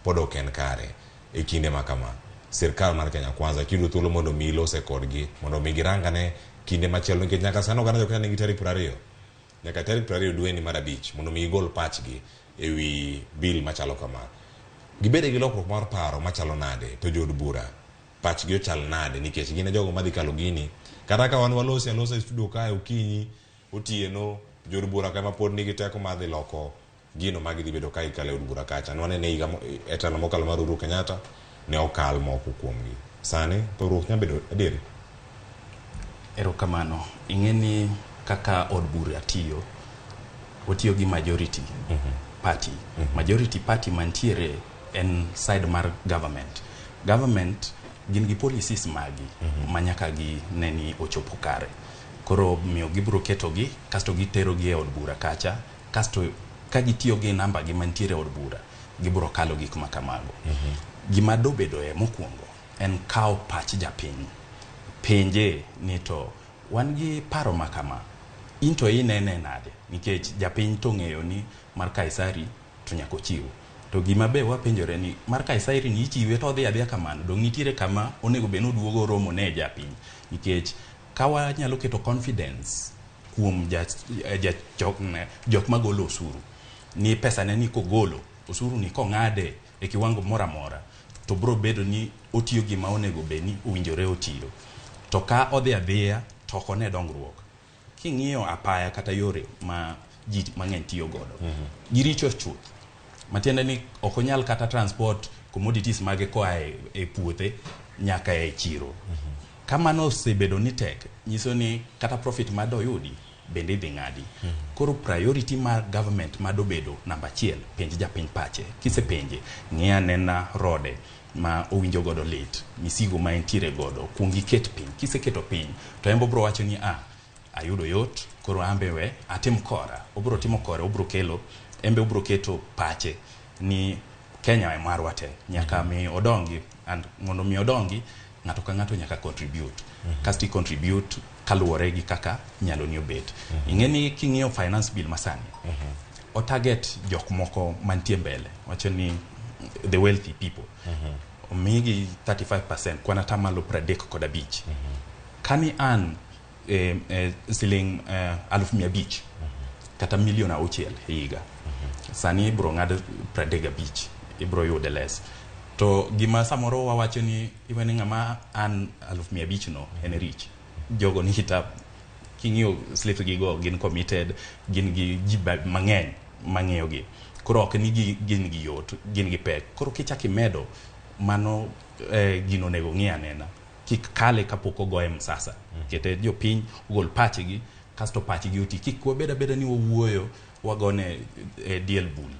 pod ok en kare e kinde ma kama. Sirkal mar Kenya Kwanza kiyudo thuolo mondo mi ilose kodgi mondo mi girangane kinde machielo nikech nyaka sani oganda jo Kenya nigi tarik 20 nyaka tarik 20 dweni mar abich mondo mi gigol pachgi ewi bill machalo kama. Gibede gi lokruok mar paro machalo nade to jood bura pachgi ochal nade nikech gin e jogo madhi kalo gini kata ka wan walosi alosa e studio kae okinyi otieno jood bura kama pod nigi teko mar dhi loko gino ma gidhi bedo ka gikalo e od bura kacha. Nwanene higa e telo mokalo mar Uhuru Kenyatta ne okal moko kuomgi. Sani pogruok nyalo bedo adieri. Erokamano. Ing'e ni kaka od bura tiyo, otiyo gi majority party. Majority party mantiere en side mar government. Government gin gi policies magi ma nyaka gi ne ni ochopo kare. Koro miyo gibiro ketogi kasto giterogi e od bura kacha kasto ka gitiyo gi namba gi mantiere e od bura gibiro kalo gik ma kamago. Gima dobedoe mokwongo en kawo pach japiny penje ni to wan gi paro ma kama in to inene nade nikech japiny to ong'eyo ni mar Kaisari to nyaka ochiw to gima be wapenjore ni mar Kaisari ni ichiwe to odhi adhiya kamano dong nitiere kama onego bed ni oduogo oromo ne japiny nikech ka wanyalo keto confidence kuom jok magolo osuru ni pesa ne ni kogolo osuru ni kong'ade e kiwango moro amora to bro bedo ni otiyo gima onego bed ni owinjore otiyo to ka odhi adhiya to ok one dongruok king'iyo apaya kata yore ma ji mang'eny tiyo godo giricho chuth matiende ni ok onyal kata transport commodities mage koa e puothe nyaka e chiro ka mano osebedo ni tek nyiso ni kata profit madoyudi bende idhi ng'adi koro priority mar government madobedo namba achiel penj japiny pache kisepenje ng'i anena rode ma owinjo godo lit misigo ma entiere godo kuong iket piny kiseketo piny to en bobro wacho ni ah ayudo yot koro ambe we atim kora obro timo kore obro kelo embe obro keto pache ni Kenya e marwa te nyaka mi odongi and mondo mi odongi ng'ato ka ng'ato nyaka contribute kasto i contribute kaluwore gi kaka nyaloni obet ing'e ni king'iyo finance bill masani o target jok moko mantie mbele wacho ni the wealthy people omigi 35% kwan atamalo 35 kani an siling 500,000 kata milion 6 e higa sani ibro ng'ad 35 ibro yude less to gima samoro wawacho ni iwe ni ng'ama an 500,000 no en rich jogo ni kita king'iyo slips gi go gin committed gin gi ji mang'eny mang'iyo gi koro ok ni gin gi yot gin gi pek koro kichak imedo mano gino onego ng'i anena kik kale kapok ogoye msasa kete jopiny ogol pachgi kasto pachgi oti kik wabed abeda ni wawuoyo wagone diel bul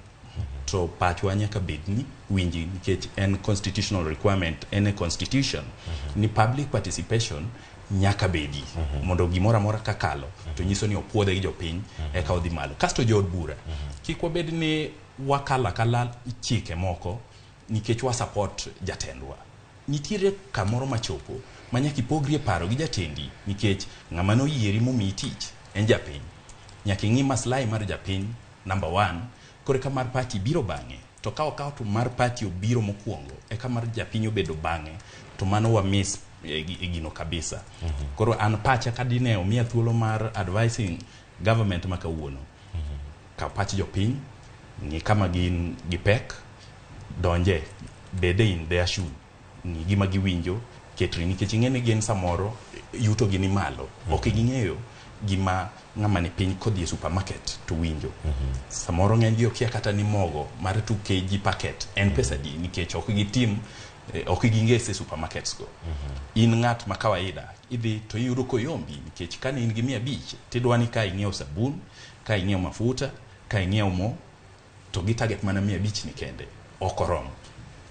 to pachwa nyaka bed ni winji nikech en constitutional requirement en e constitution ni public participation nyaka bedi mondo gimoro amora kakalo to nyiso ni opuodhe gi jopiny eka odhi malo kasto jood bura kik wabed ni wakalo akala chike moko nikech wa support jatendwa nitiere kamoro machopo ma nyaka ipogri e paro gi jatendi nikech ng'ama noyieri momiyi tich en japiny nyaka ing'i maslahi mar japiny number one koro eka mar party biro bang'e to ka okaw to mar party obiro mokwongo eka mar japiny obedo bang'e to mano wa miss gino kabisa koro an pacha ka dine omiya thuolo mar advising government ma kawuono kaw pach jopiny ng'i kama gin gi pek donje bede in their shoe ng'i gima giwinjo ketri nikech ing'e ni gin samoro yuto gi ni malo ok ging'eyo gima ng'ama ni piny kodhi e supermarket to winjo samoro ng'eny gi okia kata ni mogo mar 2 kg packet en pesa di nikech ok gitim ok gingese e supermarkets go in ng'at ma kawaida idhi to iyudo koyombi nikech kane in gi 500 tidwa ni ka ing'iewo sabun ka ing'iewo mafuta ka ing'iewo mo to gi target mana 500 ni kende ok oromo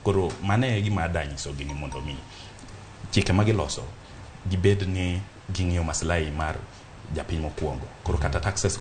koro mano e gima adanyisogi ni mondo mi chike ma giloso gibed ni ging'iyo maslahi mar japiny mokwongo koro kata taxes.